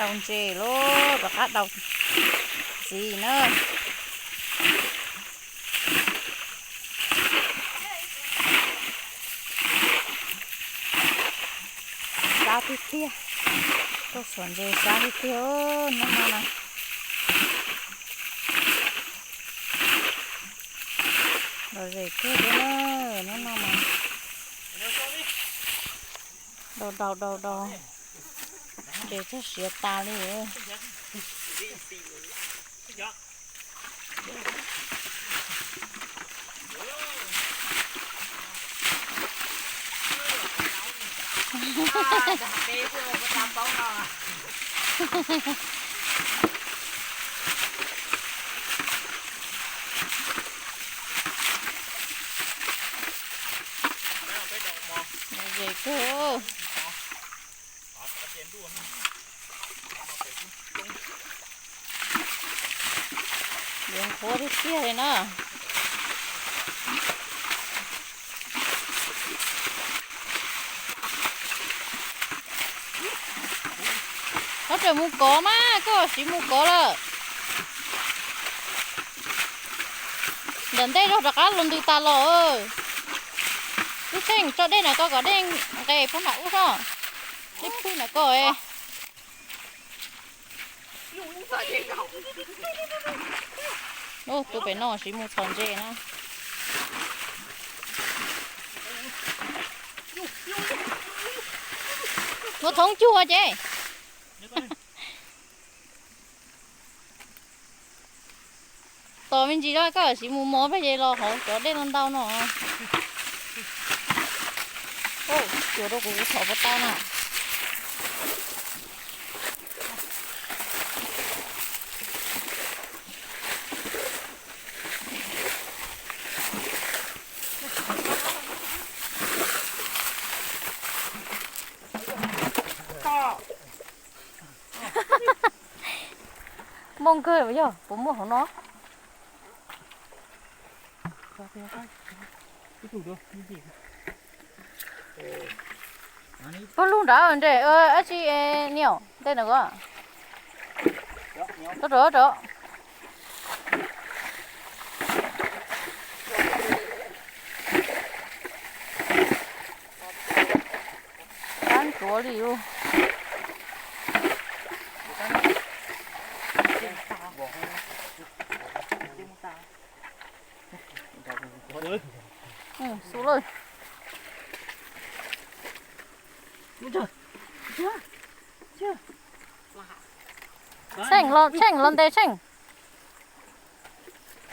Daus ntses lawm, rov qab daus ntxiv na. Sab tiag tiag, tuaj txhuam ntses sab tiag tiag hnub no na. Lom zem kawg thiab na, hnub no mas daus daus daus daus, ntses txog siav tas li. Lom zem kawg. Yuav qhuav tiag tiag li na. Koj tseem mus kov mas, koj siv mus kov lawm. Ntawm ntej zog rov qab los ntws tas los. Tub Tsheej tso dej na koj kom dej nqes pub nram ub tso. Dej phwj na koj. Ub, tus pem no siv mus txhom ntses na. Muab thoob cuag ces. Tos me ntsis na, koj siv mus mov pes ces los hauv cov dej ntau ntau no. Cuam rau kuv, kuv thov puas tau na. Mooj kawg yog puas muaj hauv no. Pog lug nrad nres, ab tsi niam ntej na ko. Rov rov rov. Qab ntsuav li lawm. Xu lawm. Tsheej los, Tsheej los ntes Tsheej.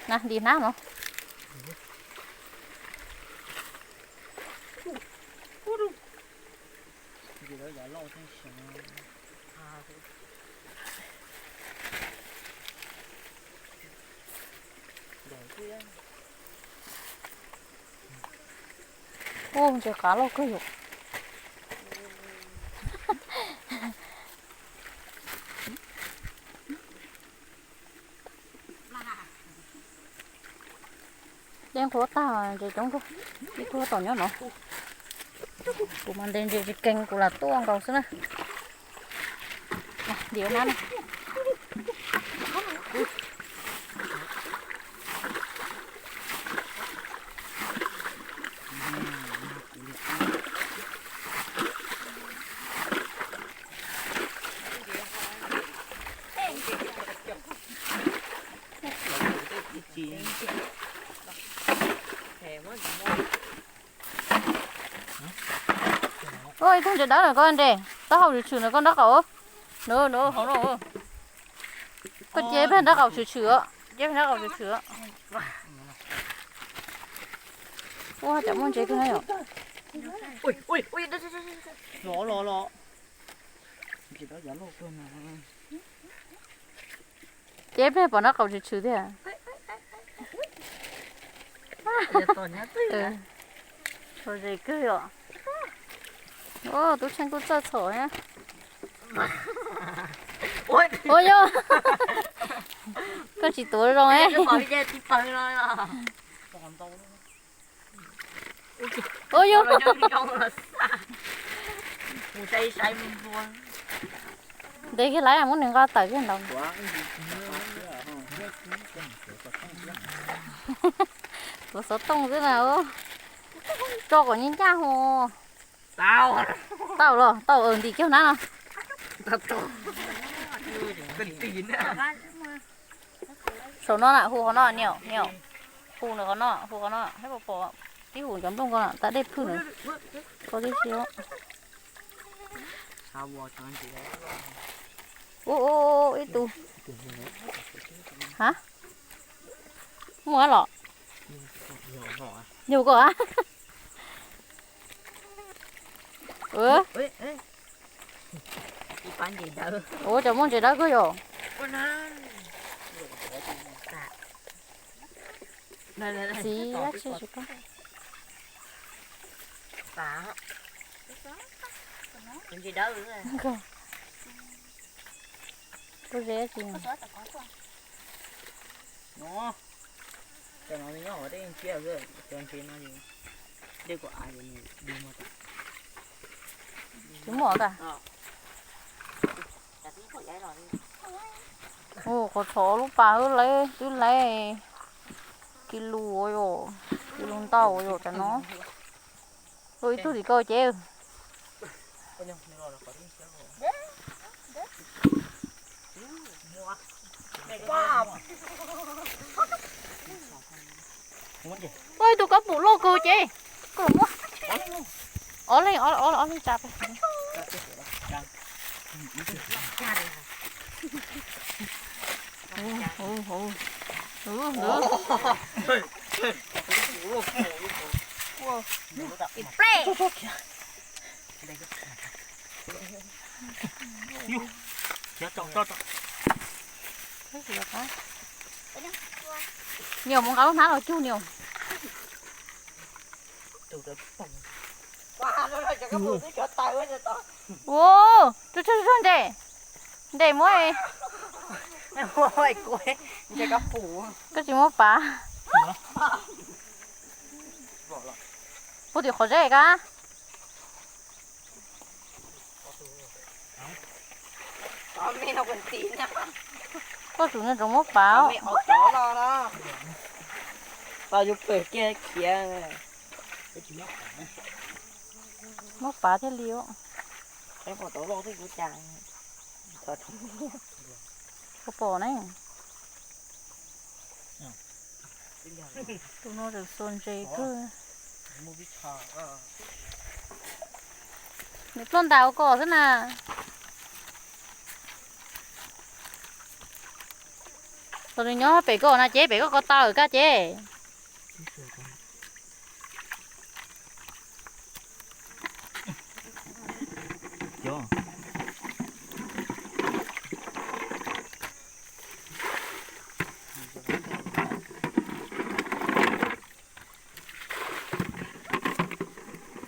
Na, nti hnab no. Ub, ntses qav loj kawg yom. Dej qhuav tag, ntses coob kawg. Ib tug tom nyob no. Kuv mas ntes ntses tsis keeg, kuv lam tuaj nkaus xwb na. Ntim hnab na. Ua ib tug ntses dawb na koj nres, taub hau tshwm tshwm na koj nrab qaum. Nws, nws hauv no. Koj cia peb nrab qaum tshwm tshwm, cia peb nrab qaum tshwm tshwm. Ua cas muaj ntses kawg na yom. Los los los. Ces peb pom nrab qaum tshwm tshwm thiab. Txom nyem kawg yom. Tub Tsheej kuj txawj txhom na. Ua yog koj tsis tuav zoo. Ua yog. Ntev kiag lawm, muab nws nqa tawm kiag ntawd. Tuav xov tooj xwb na. Tso kom nyiaj ncaj hu. Tau los tau, ntim kiag hnab no. Saum no na, hu qhov no niam, niam. Hu nws qhov no, hu qhov no, thiab pom pom tib hu cov nplooj ko na, tas dej phwj na. Ko tib si. Ub, ib tug. Ha? Muaj los? Yog koj a? Ua cas muaj ntses dawb kawg yom? Txiv, tsis tsis koj. Ua zeb tsis. Tsis muaj tas. Ua qhov txhov lub pas hwb, lawv twb laiv kis lus ua yom, kis lus ntau ua yom tas no. Ua ib tug tim ko ces. Ua ib tug kab pum loj kawg ces. Koj los muab. Ob leeg, ob leeg tsa peb. Niam mus nqa lub hnab los cug niam. Ua, tsuag tsuag ntses, ntses muab. Koj tsis muab pav. Puag tim qhov zeb kab. Koj tsum nco ntsoov muab pav. Muab pav thiaj li. Pom pom ne. Tus no tseem xuas ntses kawg. Nws ploj ntais ua koj xwb na. Tos nws nyob pem koj na ces pem koj ko taw kab ces.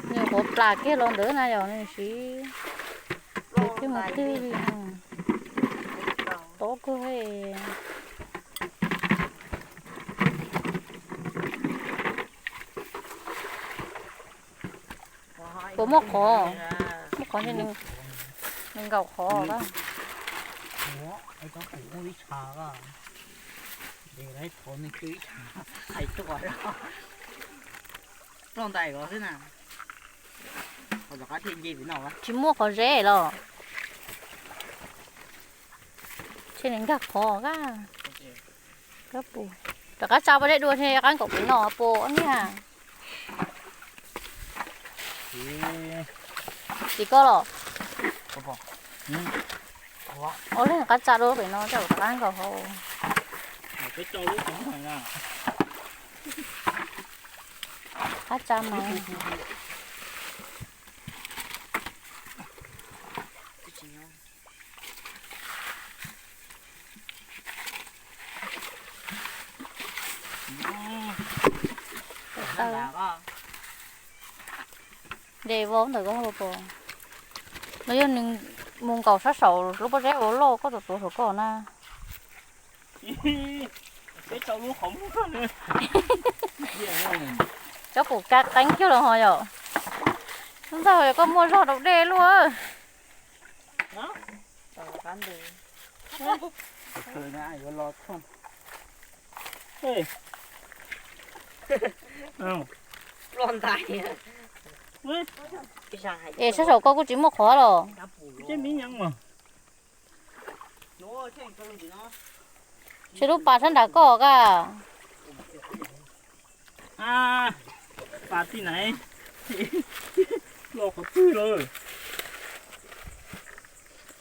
Nws quav plas kiag los ntawd na yom, nws siv, nws twb mus twg li. Tob kawg. Puas muaj qhov? Muaj qhov ntshe nws nkaum qhov. Tsis muaj qhov zeb los? Ntshe nws nkag qhov kab. Rov qab tsa pob zeb dua, ntshe qab nkaum pem no puas niag. Tim koj los? Ua li qab tsa dua pem no, rov qab nkaum hauv. Qab tsa mas. Nres vau ntawm koj los pom. No yog nws mus nkaum sab saum lub pob zeb ua loj koj tuav tuav saum koj na. Cov pum ka qeeb kiag los ho yom. Ntxawg, koj muaj zog rau dej luaj. Tus kawg na yuav los thooj. Ê. Ploj ntais. Es sab saum koj kuj tsis muaj qhov los. Tsis lub pas sab nram koj ka. Pas tij nais. Los qhov twg lawm?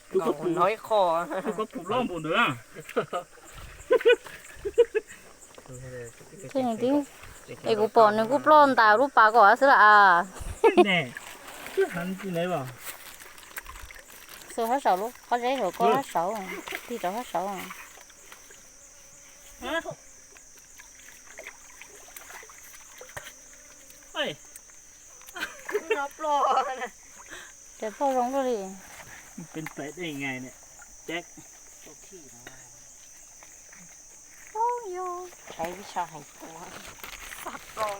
Tus koj pum, tus koj pum loj npaum ntawd. Es kuv pom nws kuj ploj ntais lub pas kom xwb las as. Xub sab saum lub qhov zeb saum koj sab saud, tig rau sab saud. Ces ploj zoo luaj li. Peb ntais dej ngai ne. Ces yog, tshaib ib sab heev, xav ploj.